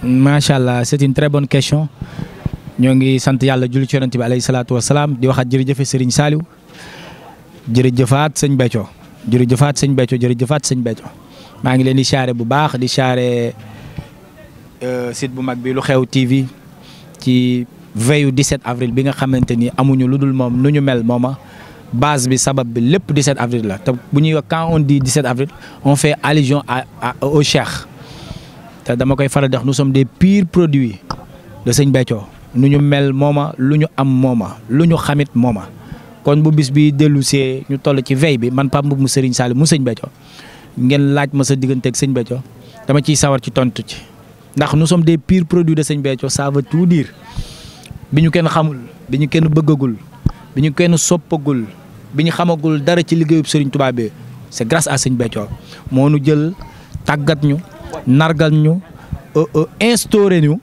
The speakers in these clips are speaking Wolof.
macha allah c'est une très bonne question ñoo ngi sant yàlla julli ci yonent bi alayhi salaatu wa salaam di waxaat jërëjëf Serigne Saliou jërëjëfaat sëñ Béthio jërëjëfaat sëñ Béthio jërëjëfaat sëñ Béthio maa ngi leen di siyaare bu baax di siyaare site bu mag bi lu xew TV ci veille 17 avril bi nga xamante ni amuñu lu dul moom nu ñu mel mooma base bi sabab bi lépp 17 avril la te bu ñuy wax quand on dit 17 avril on fait allusion au Cheikh te dama koy faral di wax nous sommes des purs produits de sëñ Béthio nu ñu mel mooma lu ñu am mooma lu ñu xamit mooma kon bu bis bi dellu see ñu toll ci veille bi man Pape Mboup mu Serigne Saliou mu sëñ Béthio ngeen laaj ma sa diggante ak sëñ Béthio dama ciy sawar ci tontu ci ndax nous sommes des purs produits de sëñ Béthio ça veut tout dire bi ñu kenn xamul bi ñu kenn bëggagul bi ñu kenn soppagul bi ñu xamagul dara ci liggéeyub Serigne Touba bi c'est grâce à sëñ Béthio moo nu jël tàggat ñu nargal ñu instauré ñu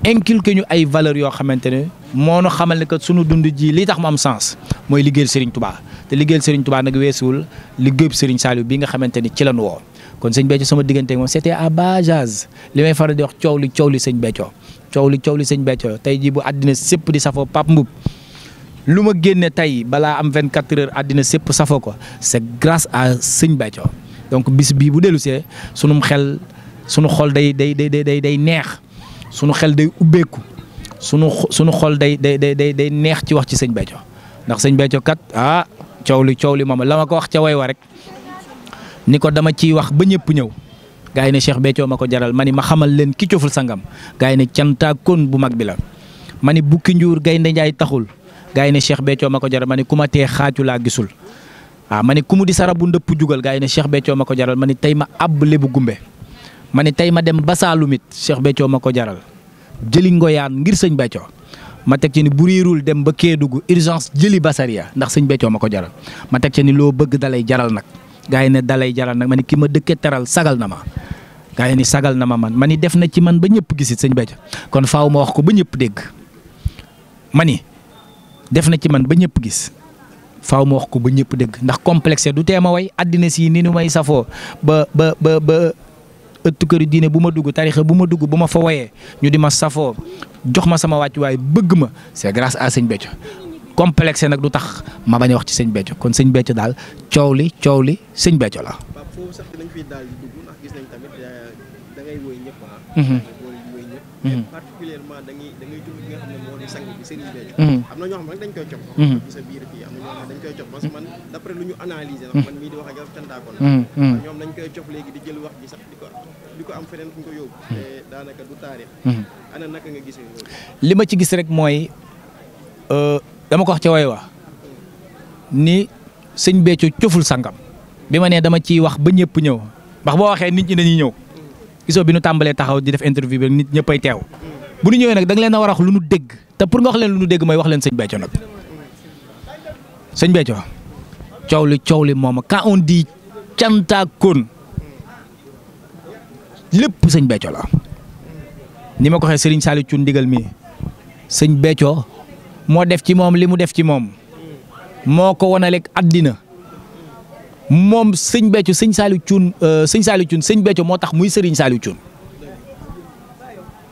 inculqué ñu ay valeurs yoo xamante ne moo nu xamal ne que sunu dund ji li tax mu am sens mooy liggéeyal Serigne Touba te liggéeyal Serigne Touba nag weesuwul liggéeyub Serigne Saliou bi nga xamante ni ci la nu woo kon sëñ Béthio sama diggante moom c'était à bas âge li may faral di wax coow li sëñ Béthio coow li sëñ Béthio tey jii bu àddina sépp di safoo Pape Mboup lu ma génne tey balaa am 24 heures àddina sépp safoo ko c'est grâce à sëñ Béthio donc bis bii bu dellu see sunu xol day neex sunu xel day ubbeeku sunu xol day neex ci wax ci sëñ Béthio ndax sëñ Béthio kat coow li moom la ma ko wax ca way wa rek ni ko dama ciy wax ba ñëpp ñëw gaa yi ne Cheikh Béthio ma ko jaral ma ni ma xamal leen ki coful sangam gaa yi ne cantaakoon bu mag bi la ma ni bukki njuur gaynde njaay taxul gaa yi ne Cheikh Béthio ma ko jaral ma ni ku ma tee xaacu laa gisul ma ni ku mu di sara bu ndëpp jugal gaa yi ne Cheikh Béthio ma ko jaral ma ni tey ma àbb lebu gumbe ma ni tey ma dem basaalumit Cheikh Béthio ma ko jaral jëli ngoyaan ngir sëñ Béthio ma teg ci ni bu riirul dem ba Kédougou urgence jëli basaria ndax sëñ Béthio ma ko jaral ma teg ci ni loo bëgg dalay jaral nag gaa yi ne dalay jaral nag ma ni ki ma dëkkee teral sagal na ma gaa yi ni sagal na ma ma ni def na ci man ba ñëpp gisit sëñ Béthio kon faaw ma wax ko ba ñëpp dégg ma ni def na ci man ba ñëpp gis faaw ma wax ko ba ñëpp dégg ndax complexe du teema way àddina si ni nu may safoo ba ëttu këri diine bu ma dugg tarixa bu ma dugg bu ma fa woyee ñu di ma safoo jox ma sama wàccuwaay bëgg ma c'est grâce à sëñ Béthio complexe nag du tax ma bañ a wax ci sëñ Béthio kon sëñ Béthio daal coow li sëñ Béthio la. foofu sax dinañ fi daal di dugg ndax gis nañ tamit da ngay woy ñëpp mais particulièrement da ngay tudd ki nga xam ne moo di sang bi Serigne Béthio am na ñoo xam ne dañ koy cof ci sa biir fii am na ñoo xam ne dañ koy cof parce que man d'après lu ñu analyser ndax man mii di wax ak yow cantaakoon ñoom dañ koy cof léegi di jël wax ji sax di ko am feneen fu ñu ko yóbbu te daanaka du taarix ana naka nga gisee loolu li ma ci gis rek mooy dama ko wax ca way wa ni sëñ Béthio coful sangam bi ma nee dama ciy wax ba ñëpp ñëw ndax boo waxee nit ñi dañuy ñëw gisoo bi nu tàmbalee taxaw di def interview bi nit ñëppay teew bu ñu ñëwee nag da nga leen a war a wax lu nu dégg te pour nga wax leen lu nu dégg mooy wax leen sëñ Béthio nag sëñ Béthio coow li moom quand on dit cantaakoon lépp sëñ Béthio la ni ma ko waxee Serigne Saliou Thioune ndigal mi sëñ Béthio moo def ci moom li mu def ci moom moo ko wanaleeg àddina moom sëñ Béthio sëñ Saliou Thioune sëñ Béthio moo tax muy Serigne Saliou Thioune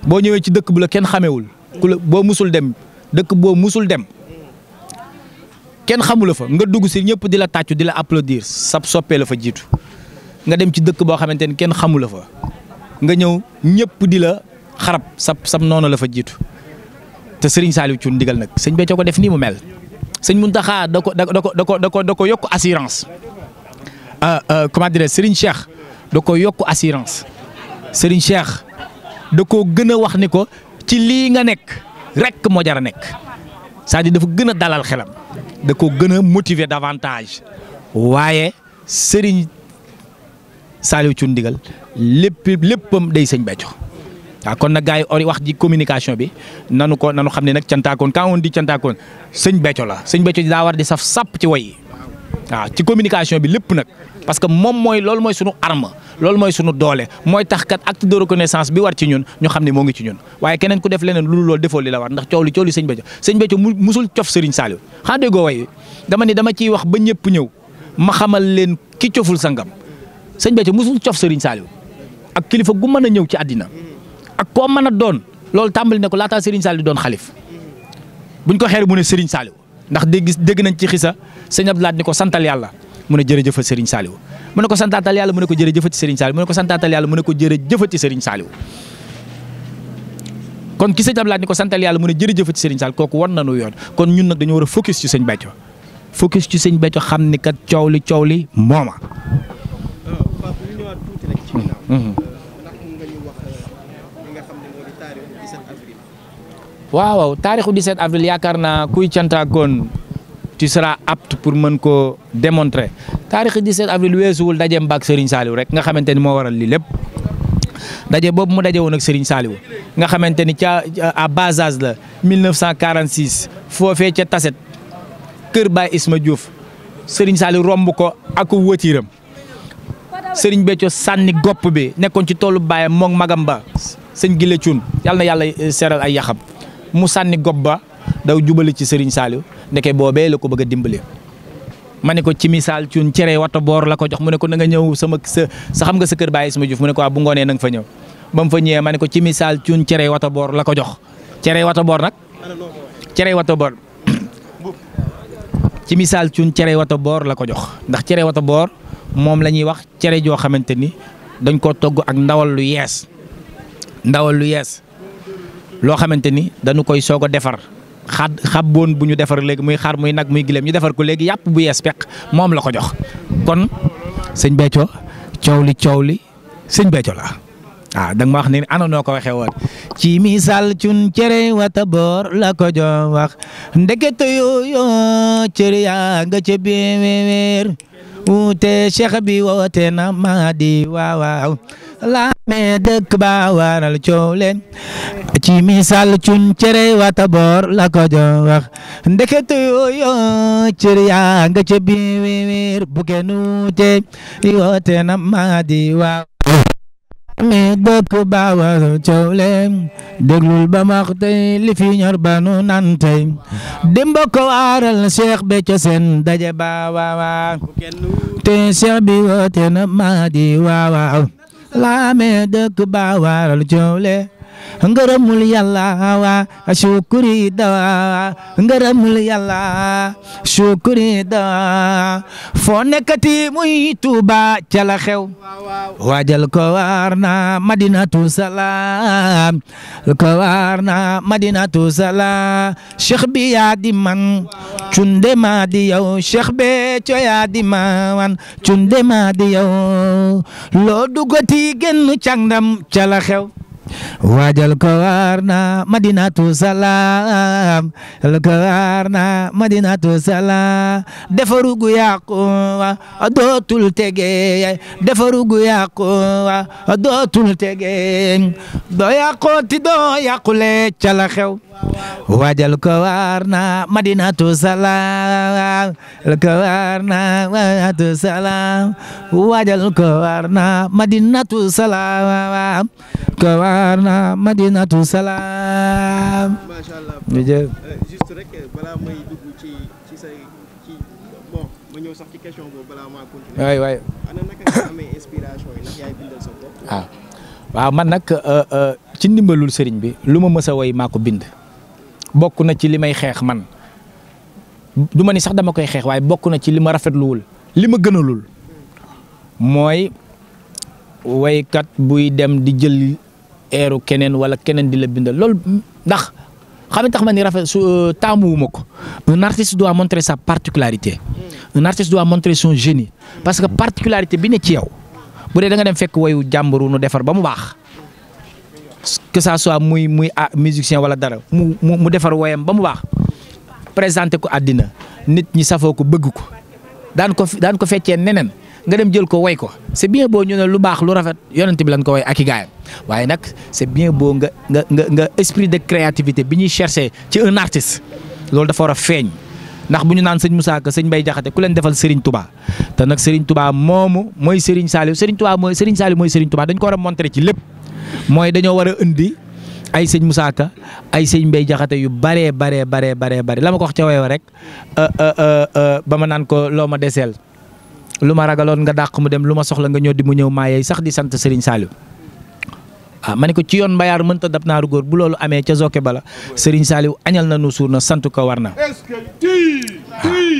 boo ñëwee ci dëkk bu la kenn xamewul boo musul dem dëkk boo musul dem kenn xamula fa nga dugg si ñëpp di la tàccu di la applaudir sab soppee la fa jiitu nga dem ci dëkk boo xamante ni kenn xamula fa nga ñëw ñëpp di la xarab sab noonu la fa jiitu te Serigne Saliou Thioune ndigal nag sëñ Béthio ko def nii mu mel sëñ Mountakha da ko yokk assurance comment dire Serigne Cheikh da ko yokk assurance Serigne Cheikh da koo gën a wax ni ko ci lii nga nekk rek moo jar a nekk c'est-à-dire dafa gën a dalal xelam da ko gën a motiver davantage waaye Serigne Saliou Thioune ndigal léppam day sëñ Béthio waaw kon nag gars yi wax ji communication bi nanu xam ne nag cantaakoon quand on dit cantaakoon sëñ Béthio la sëñ Béthio daa war di saf sàpp ci way yi waaw ci communication bi lépp nag parce que moom loolu mooy sunu arme loolu mooy sunu doole mooy tax kat acte de reconnaissance bi war ci ñun ñu xam ne moo ngi ci ñun waaye keneen ku def leneen lu loolu defoo li la war ndax coow li sëñ Béthio musul cof Serigne Saliou xanaa déggoo way dama ciy wax ba ñëpp ñëw ma xamal leen ki coful sangam sëñ Béthio musul cof Serigne Saliou ak kilifa gu mën a ñëw ci àddina ak koo mën a doon loolu tàmbali ne ko laataa Serigne Saliou doon xalif buñ ko xeer mu ne Serigne Saliou ndax dégg nañ ci xisa sëñ Abdou Lahad ni ko santal yàlla mu ne jërëjëfati Serigne Saliou mu ne ko santaatal yàlla mu ne ko jërëjëfati Serigne Saliou mu ne ko santaatal yàlla mu ne ko jërëjëfati Serigne Saliou kon ki sëñ Abdou Lahad ni ko santal yàlla mu ne jërëjëfati Serigne Saliou kooku war nañu yoon kon ñun nag dañoo war a focus ci sëñ Béthio focus ci sëñ Béthio xam ni kat coow li mooma. Pape ñu ñëwaat tuuti rek ci ginnaaw. ndax nga ñu wax li nga xam ne moo di taarixu 17 avril. waaw taarixu 17 avril yaakaar naa kuy cantaakoon tu seras apte pour mën koo démontrer taarixu 17 avril weesuwul daje mbak Serigne Saliou rek nga xamante ni moo waral lii lépp daje boobu mu daje woon ak Serigne Saliou nga xamante ni ca à bas âge la 1946 foofee ca Taset kër Baye Isma Diouf Serigne Saliou romb ko ak wëtiiram Serigne Béthio sànni gopp bi nekkoon ci toolu baayam moom magam ba sëñ Gile Cuun yàlla na yàlla seral ay yaxam mu sànni gopp ba daw jubali ci Serigne Saliou ndeke boobee la ko bëgg a dimbali. ma ne ko ci misaal Cuun cere wata boor la ko jox mu ne ko na nga ñëw sa xam nga sa kër Baye Isma Diouf mu ne ko bu ngoonee na nga fa ñëw ba mu fa ñëwee ma ne ko ci misaal Cuun cere wata boor la ko jox cere wata boor nag cere wata boor ci misaal Cuun cere wata boor la ko jox ndax cere wata boor moom la ñuy wax cere joo xamante ni dañ koo togg ak ndawal lu yees loo xamante ni dañu koy soog a defar xabboon bu ñu defar léegi muy xar muy nag muy gileem ñu defar ko léegi yàpp bu yees peq moom la ko jox kon sëñ Béthio coow li sëñ Béthio la da nga ma wax ni ana noo ko waxee woon ci misaal Cuun cere wata boor la ko jox wax ndekete yooyo cere yaa nga ca biir wuute cheikh bi woote na ma di waaw la me dëkk ba waral coow leen ci misaal Cuun cere wata boor la ko jox wax ndekete yooyo cere yaa nga ca biir bu kenn wuute woote na ma di waaw me dëkk ba waral coow leen déglul ba max tey li fi ñor ba nu nan tey démb ko waral Cheikh Béthio seen daje ba waaw te Cheikh bi woote na ma di waaw la me dëkk ba waral coow leen ngërëmul yàlla wa shukuri da ngërëmul yàlla shukuri da foo nekkati muy Tuuba ca la xew waajal ko war na Madinatu Salaam ko war na Madinatu Salaam Cheikh bi yaa di man cunde ma di yow Cheikh Béthio yaa di man cunde ma di yow loo dugati genn cangdam ca la xew waajal ko war na Madinatu Salaam ko war na Madinatu Salaam defarugu yàqu dootul tege defarugu yàqu dootul tege doo yàqooti doo yàqule ca la xew waajal ko war na Madinatu Salaam ko war na Madinatu Salaam waajal ko war na Madinatu Salaam ko war na Madinatu Salaam. macha allah juste rek balaa may dugg ci bon ma ñëw sax ci question boobu balaa maa continuer. waay ana naka nga amee inspiration yi ndax yaay bindal sa bopp. waaw man nag ci ndimbalul sëriñ bi lu ma mës a woy maa ko bind. bokk na ci li may xeex man du ma ni sax dama koy xeex waaye bokk na ci li ma rafetluwul li ma gënalul mooy waykat buy dem di jël eeru keneen wala keneen di la bindal loolu ndax xam nga tax ma ni rafet su taamuwuma ko. Un artiste doit montrer sa particularité un artiste doit montrer son génie parce que particularité bi ne ci yow bu dee da nga dem fekk wayu jàmburu nu defar ba mu baax. que ça soit muy musicien wala dara mu defar woyam ba mu baax présenté ko àddina nit ñi safoo ko bëgg ko daan ko feccee neneen nga dem jël ko woy ko c'est bien beau ñu ne lu baax lu rafet yonent bi lañ ko woy ak i gaayam waaye nag c'est bien beau nga esprit de créativité bi ñuy chercher ci un artiste loolu dafa war a feeñ ndax bu ñu naan sëñ Moussa Ka sëñ Mbaye Jaxate ku leen defal Serigne Touba te nag Serigne Touba moomu mooy Serigne Saliou Serigne mooy Serigne Touba dañ ko war a montrer ci lépp. mooy dañoo war a indi ay sëñ Moussa Ka ay sëñ Mbaye Jaxate yu bare la ma ko wax ca woyo rek ba ma naan ko loo ma deseel lu ma ragaloon nga dàq mu dem lu ma soxla nga ñëw di mu ñëw maayey sax di sant Serigne Saliou ma ne ko ci yoon mbayaar mënta dab naaru góor bu loolu amee ca zokke bala Serigne Saliou añal na nu suur na sant ko war na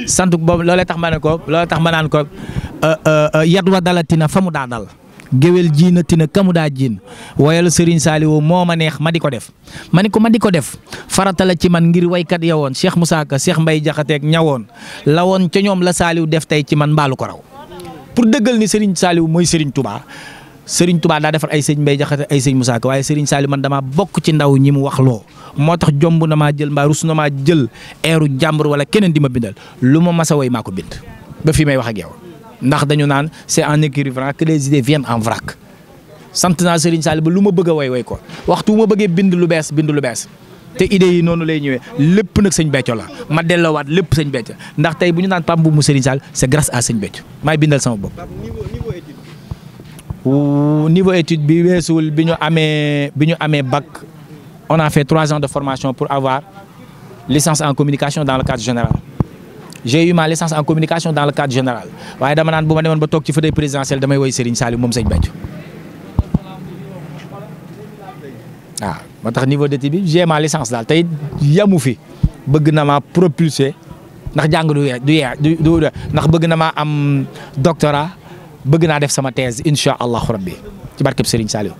sant boobu loolee tax ma ne ko loolee tax ma naan ko yat wa dalatina fa mu daa dal géwél jiina tina kamu daa jiin wayal Serigne Saliou moo ma neex ma di ko def ma ni ko ma di ko def farata la ci man ngir waykat yawoon Cheikh Moussa Ka Cheikh Mbaye Jaxateeg ñawoon la woon ca ñoom la Saliou def tey ci man mbaalu ko raw pour dëggal ni Serigne Saliou mooy Serigne Touba Serigne Touba daa defar ay sëñ Mbaye Jaxate ay sëñ Moussa Ka waaye Serigne Saliou man damaa bokk ci ndaw ñi mu wax loo moo tax jomb na maa jël mbaa rus na maa jël eeru jàmbur wala keneen di ma bindal lu ma masa woy maa ko bind ba fi may wax ak yow ndax dañu naan c'est en écrivant que les idées viennent en vrac sant naa Serigne Saliou ba lu ma bëgg a woy ko waxtu bu ma bëggee bind lu bees te idées yi noonu lay ñëwee lépp nag sëñ Béthio la ma delloowaat lépp sëñ Béthio ndax tey bu ñu naan Pape Mboup mu Serigne Saliou c'est grâce à sëñ Béthio maay bindal sama bopp. Niveau étude bi weesuwul bi ñu amee bac on a fait 3 ans de formation pour avoir licence en communication dans le cadre général. J'ai eu ma licence en communication dans le cadre général waaye dama naan bu ma demoon ba toog ci fauteuil présidentiel damay woy Serigne Saliou moom sëñ Béthio waaw moo tax niveau d'étude bi j'ai ma licence daal tey yamu fi bëgg na ma propulser ndax jàng du ndax bëgg na ma am doctorat bëgg naa def sama thèse incha allahu rabbi ci barkeb Serigne Saliou.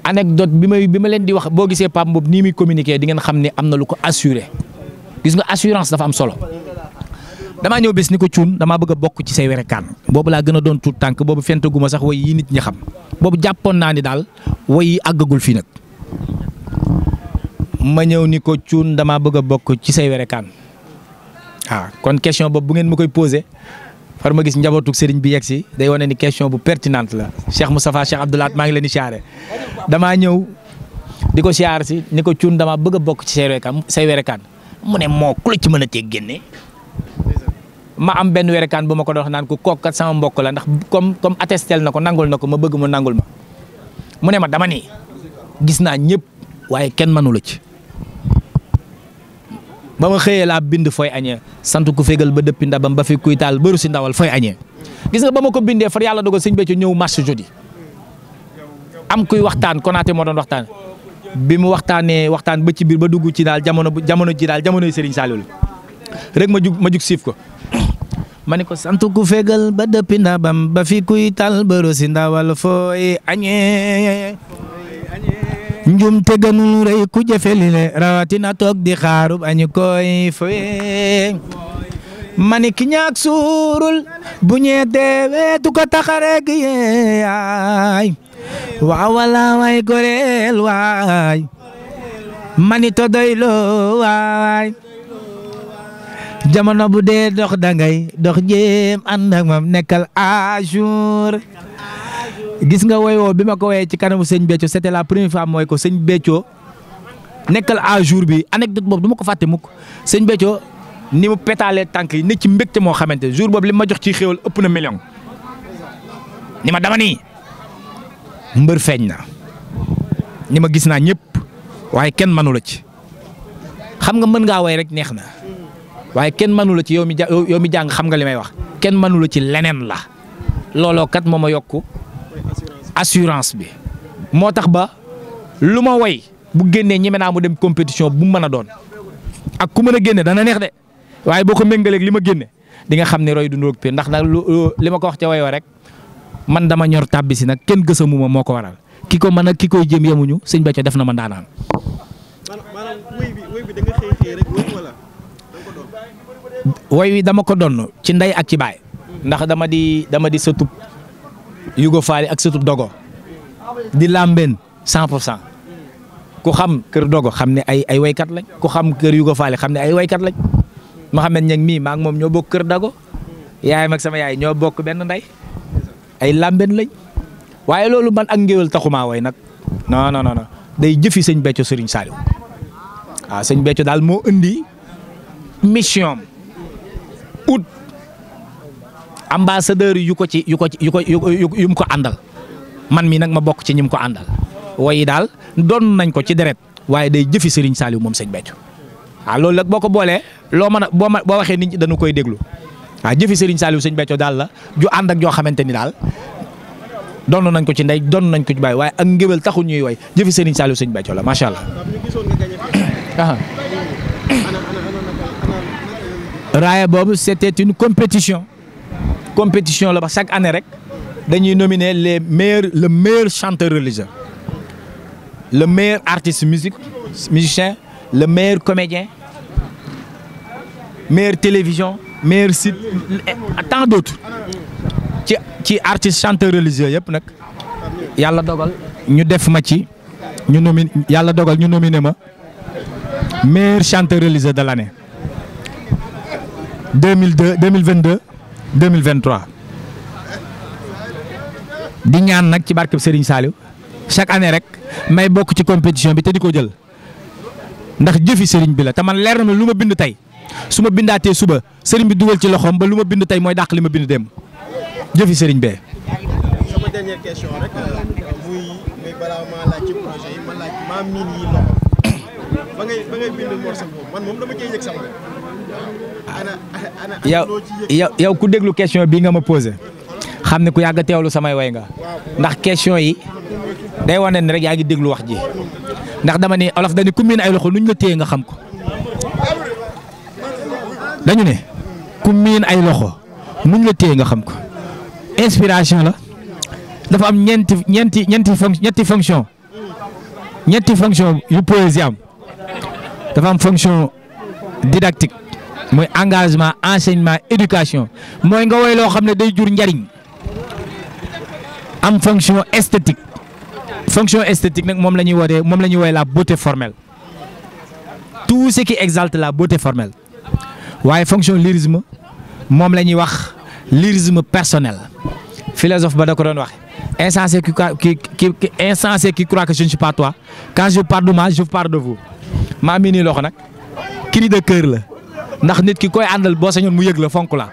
anecdote bi ma leen di wax boo gisee Pape Mboup nii muy communiquer di ngeen xam ne am na lu ko assuré gis nga assurance dafa am solo damaa ñëw bés ni ko cuun damaa bëgg a bokk ci say werekaan boobu laa gën a doon tuut tànk boobu fentaguma sax way yi nit ñi xam boobu jàppoon naa ni daal way yi àggagul fii nag ma ñëw ni ko cuun damaa bëgg a bokk ci say werekaan kon question boobu bu ngeen ma koy posé far ma gis njabootug sëriñ bi yegg si day wane ni question bu pertinente la Cheikh Moustapha Cheikh Abdoulaat maa ngi leen di siyaare damaa ñëw di ko siyaar si ni ko cuun damaa bëgg a bokk ci say werekaan mu ne moo ku la ci mën a teg génne ma am benn werekaan bu ma ko doon naan ko kooku kat sama mbokk la ndax comme attestel na ko nangul na ko ma bëgg mu nangul ma mu ne ma dama ni gis naa ñëpp waaye kenn mënu la ci. ba ma xëyee laa bind fooy añee sant ku fégal ba dëppi ndabam ba fi kuy taal bëru si ndawal fooy añee gis nga ba ma ko bindee far yàlla dogal sëñ Béthio ñëw marché jeudi am kuy waxtaan Konaté moo doon waxtaan bi mu waxtaan ba ci biir ba dugg ci daal jamono ji daal jamonoy Serigne Saliou la rek ma jug siif ko ma ne ko sant ku fégal ba dëppi ndabam ba fi kuy taal bëru si ndawal fooy añee njum te gënul rëy ku jëfe li le rawatina toog di xaarub añu koy foye mani ki ñaak suurul bu ñee deewee du ko taxarek yeey waaw wala way goreel waay mani to doylo waay jamono bu dee dox dangay dox jéem ànd ak moom nekkal à jour gis nga woy woo bi ma ko woyee ci kanamu sëñ Béthio c'était la première fois mooy ko sëñ Béthio nekkal à jour bi anecdote boobu du ma ko fàtte mukk sëñ Béthio ni mu pétalee tànk yi ne ci mbégte moo xamante jour boobu li ma jox ci xéwal ëpp na million ni ma dama nii mbër feeñ na ni ma gis naa ñëpp waaye kenn mënu la ci xam nga mën ngaa woy rek neex na waaye kenn mënu la ci yow mi jàng xam nga li may wax kenn mënu la ci leneen la looloo kat moo ma yokku assurance bi moo tax ba lu ma woy bu génnee ñeme naa mu dem compétition bu mu mën a doon ak ku mën a génne dana neex de waaye boo ko méngaleeg li ma génne di nga xam ne roy du ndoog pire ndax nag li ma ko wax ca woyoo rek man dama ñor tàbbi si nag kenn gësamuma moo ko waral ki ko mën a ki koy jëm yemuñu sëñ Béthio def na ma ndaanaan. maanaam woy bi da nga xëy rek wala woy wi dama ko donn ci ndey ak ci baay ndax dama di sëtub Yugo Faali ak sëtub Dogo di làmbeen 100% ku xam kër Dogo xam ne ay waykat lañ ku xam kër Yugo Faali xam ne ay waykat lañ Mouhamed Niang mii maa ngi moom ñoo bokk kër Dogo yaayam ak sama yaay ñoo bokk benn ndey ay làmbeen lañ waaye loolu man ak ngéwél taxumaa way nag non day jëfi sëñ Béthio Serigne Saliou waaw sëñ Béthio daal moo indi mission ut ambassadeur yu mu ko àndal man mii nag ma bokk ci ñi mu ko àndal woyi daal doon nañ ko ci deret waaye day jëfi Serigne Saliou moom sëñ Béthio waaw loolu nag boo ko boolee loo mën a boo waxee nit ñi dañu koy déglu waaw jëfi Serigne Saliou sëñ Béthio daal la ju ànd ak joo xamante ni daal doon nañ ko ci ndey doon nañ ko ci baay waaye ak ngéwél taxul ñuy way jëfi Serigne Saliou sëñ Béthio la macha allah. raaya boobu c'était une compétition la ba chaque année rek dañuy nominer le meilleur chanteur religieux, le meilleur artiste musicien, le meilleur comédien, meilleure télévision, meilleur site, tant d'autres ci artiste chanteur religieux yëpp nag yàlla dogal ñu def ma ci ñu nominé ma meilleur chanteur religieux de l'année 2022 2023 di ñaan nag ci barkeb Serigne Saliou chaque année rek may bokk ci compétition bi te di ko jël ndax jëfi Serigne bi la te man leer na ma lu ma bind tey su ma bindaatee suba Serigne bi dugal ci loxoom ba lu ma bind tey mooy dàq li ma bind dem jëfi Serigne bee. sama dernière question rek muy balaa maa laaj ci projet yi ma laaj maa miin yi loxo ba ngay bind morceau boobu man moom dama cee yëg sama yow ku déglu question bii nga ma posé xam ne ku yàgg a teewlu samay way nga ndax question yi day wane ne rek yaa ngi déglu wax ji ndax dama ne olof dañu ku miin ay loxo nuñ la téye nga xam ko dañu ne ku miin ay loxo nuñ la téye nga xam ko inspiration la dafa am ñetti fonction yu poésie am dafa am fonction didactique mooy engagement enseignement éducation mooy nga woy loo xam ne day jur njariñ am fonction esthétique nag moom la ñuy woowee la beauté formelle tout ce qui exalte la beauté formelle waaye fonction lyrisme moom la ñuy wax lyrisme personnel philosophe ba da ko doon wax insensé qui croit que je ne suis pas toi quand je parle de moi je parle de vous maa mii nii loxo nag cri de cœur la ndax nit ki koy àndal boo sañoon mu yëg la fonk la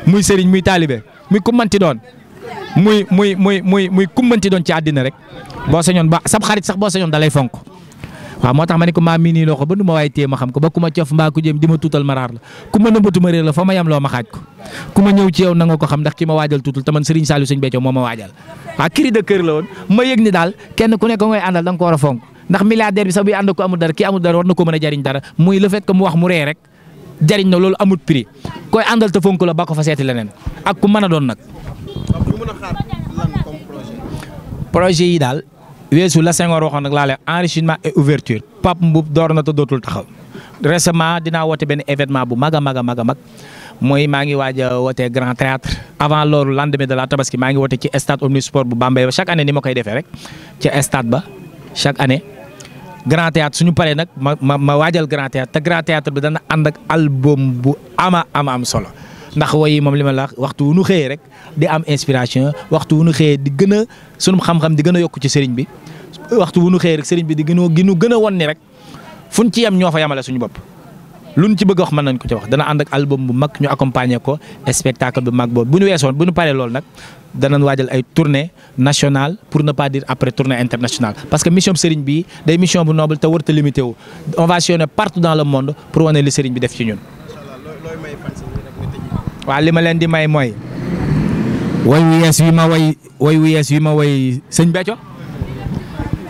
muy sëriñ muy taalibe muy kummanti doon muy kummanti doon ci àddina rek boo sañoon ba sab xarit sax boo sañoon da lay fonk waaw moo tax ma ne ko maa mii nii loxo ba nu ma waaye téye ma xam ko ba ku ma cof mbaa ku jëm di ma tuutal ma raar la ku ma nëmbatu ma réer la fa ma yam loo ma xaaj ko ku ma ñëw ci yow na nga ko xam ndax ki ma waajal tuutul te man Serigne Saliou Sëñ Béthio moo ma waajal waaw cri de cœur la woon ma yëg ni daal kenn ku nekk ngay àndal da nga ko war a fonk ndax milliardaire bi sax buy ànd ko amul dara kii amul dara war na ko mën a jariñ dara muy le fait que mu wax mu ree rek jariñ na loolu amul prix koy àndal te fonk la ba ko fa seeti leneen ak ku mën a doon nag. projet yi daal weesu la Senghor waxoon nag laa lay enrichissement et ouverture Pape Mboup door na te dootul taxaw récemment dinaa woote benn événement bu mag a mag mooy maa ngi waaj a woote grand théâtre avant loolu lendemain de la tabaski maa ngi woote ci stade omnisport bu Bambey ba chaque année ni ma koy defee rek ci stade ba chaque année. grand théâtre suñu paree nag ma waajal grand théâtre te grand théâtre bi dana ànd ak album bu am solo ndax woyi moom li ma la waxtu wu nu xëyee rek di am inspiration waxtu wu nu xëyee di gën a sunu xam-xam di gën a yokk ci sëriñ bi waxtu wu nu xëyee rek sëriñ bi di gën a won ni rek fuñ ci yem ñoo fa yemale suñu bopp luñ ci bëgg wax mën nañ ko ci wax dana ànd ak album bu mag ñu accompagner ko spectacle bu mag boobu bu ñu paree loolu nag danañ waajal ay tournée nationale pour ne pas dire après tournée internationale parce que mission sëriñ bi day mission bu noble te warta limité wu on va sillonner partout dans le monde pour wane li sëriñ bi def ci ñun. waaw li ma leen di may mooy woy wu yees wi ma woy sëñ Béthio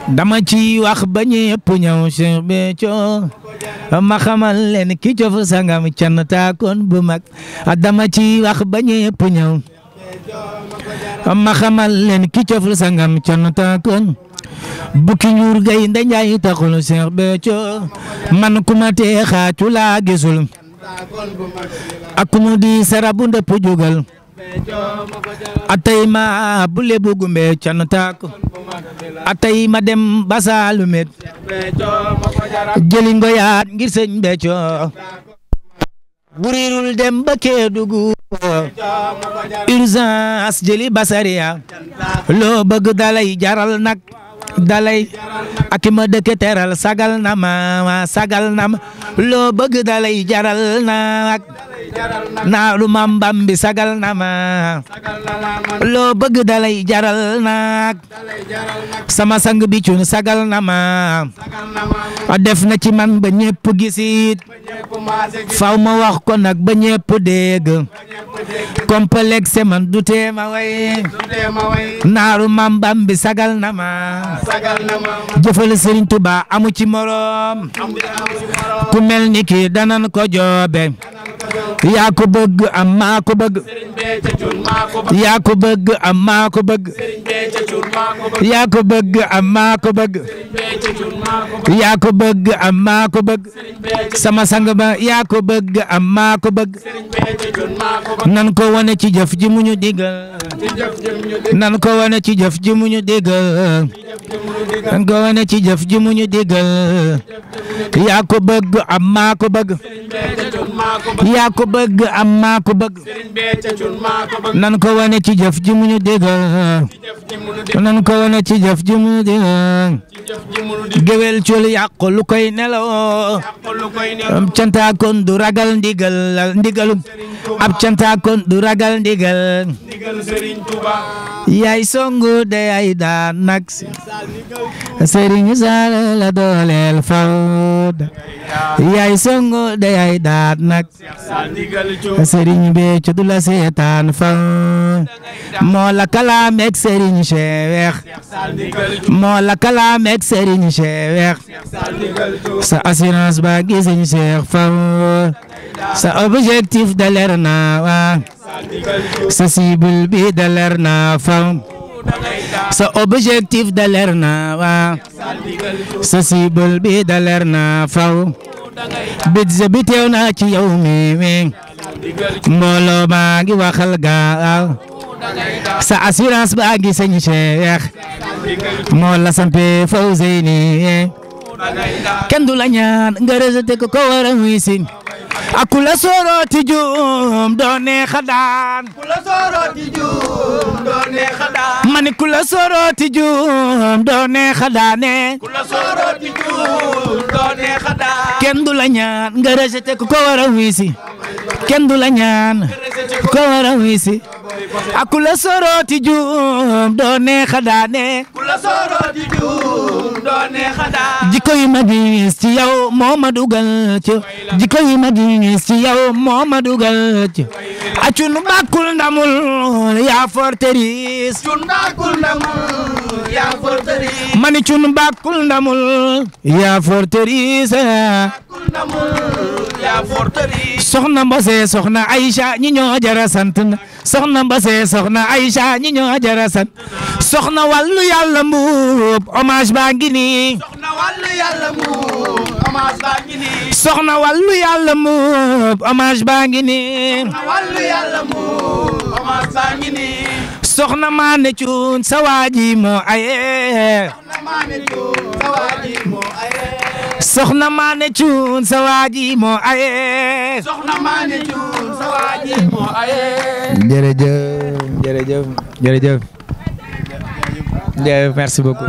dama ci wax ba ñëpp ñëw Cheikh Béthio ma xamal leen ki cof sangam can taakoon bu mag dama ci wax ba ñëpp ñëw ma xamal leen ki cof sangam can taakoon bukki ñuur gay ndanjaay taxul Cheikh Béthio man ku ma tee xaacu laa gisul ak mu di sarabu ndëpp jógal atay ma bule bugumbe can taako atay ma dem basaalumet jëli ngoyaat ngir sëñ Béthio burirul dem ba Kédougou urgence jëli basaria loo bëgg dalay jaral nag dalay ak ma dëkk teral sagal na ma loo bëgg dalay jaral nag naaru Maam Bambi sagal na ma loo bëgg dalay jaral nag sama sang bi cuun sagal na ma def na ci man ba ñëpp gisit faw ma wax ko nag ba ñëpp dégg complexe man du tee ma way naaru Maam Bambi sagal na ma jëfal Serigne Touba amu ci morom ku mel ni ki danan ko joobe yaa ko bëgg am maa ko bëgg yaa ko bëgg am maa ko bëgg yaa ko bëgg am maa ko bëgg yaa ko bëgg am maa ko bëgg sama sang ba yaa ko bëgg am maa ko bëgg nan ko wane ci jëf ji mu ñu digal nan ko wane ci jëf ji mu ñu digal nan ko wane ci jëf ji mu ñu digal yaa ko bëgg am maa ko bëgg yaa ko bëgg am maa ko bëgg nan ko wane ci jëf ji mu ñu digal nan ko wane ci jëf ji mu ñu digal géwél cul yàqu lu koy nelaw ab cantaakoon du ragal ndigal ab cantaakoon du ragal ndigal yaay songu de yaay daan nag Serigne Sall la dooleel fawda yaay songu de yaay daan nag Serigne Béthio du la seetaan faw moo la kalaameek Serigne Cheikh moo la kalaameek Serigne Cheikh sa assurance ba gi Serigne Cheikh faw sa objectif de leer na wa sa cible bi de leer na faw sa objectif de leer na wa sa cible bi de leer na faw budget bi teew na ci yow mi mbooloo maa ngi waxal gaaw sa assurance ba ngi Serigne Cheikh moo la sampe Fawzeyni kenn du la ñaan nga rejeté ko war a wisi akula soroti jum doo neexa daan mani kula soroti jum doo neexa daane kenn du la ñaan nga rejeté ko war a wisi kenn du la ñaan ko war a wisi akula soroti jum doo neexa daane jikko yi ma gis ci yow moo ma dugal ci jikko yi ma gis ci yow moo ma dugal ci acun bakul ndamul yaa forteris mani cun bakul ndamul yaa forteris soxna Mbose soxna Aïcha ñi ñoo jara sant soxna Mbose soxna Aïcha ñi ñoo jara sant soxna wàllu yàlla mbuub hommage baa ngi nii soxna wàllu yàlla mbuub hommage baa ngi nii soxna maane cuun sa waaji moo aye soxna maane cuun sa waaji moo aye jërëjëf merci beaucoup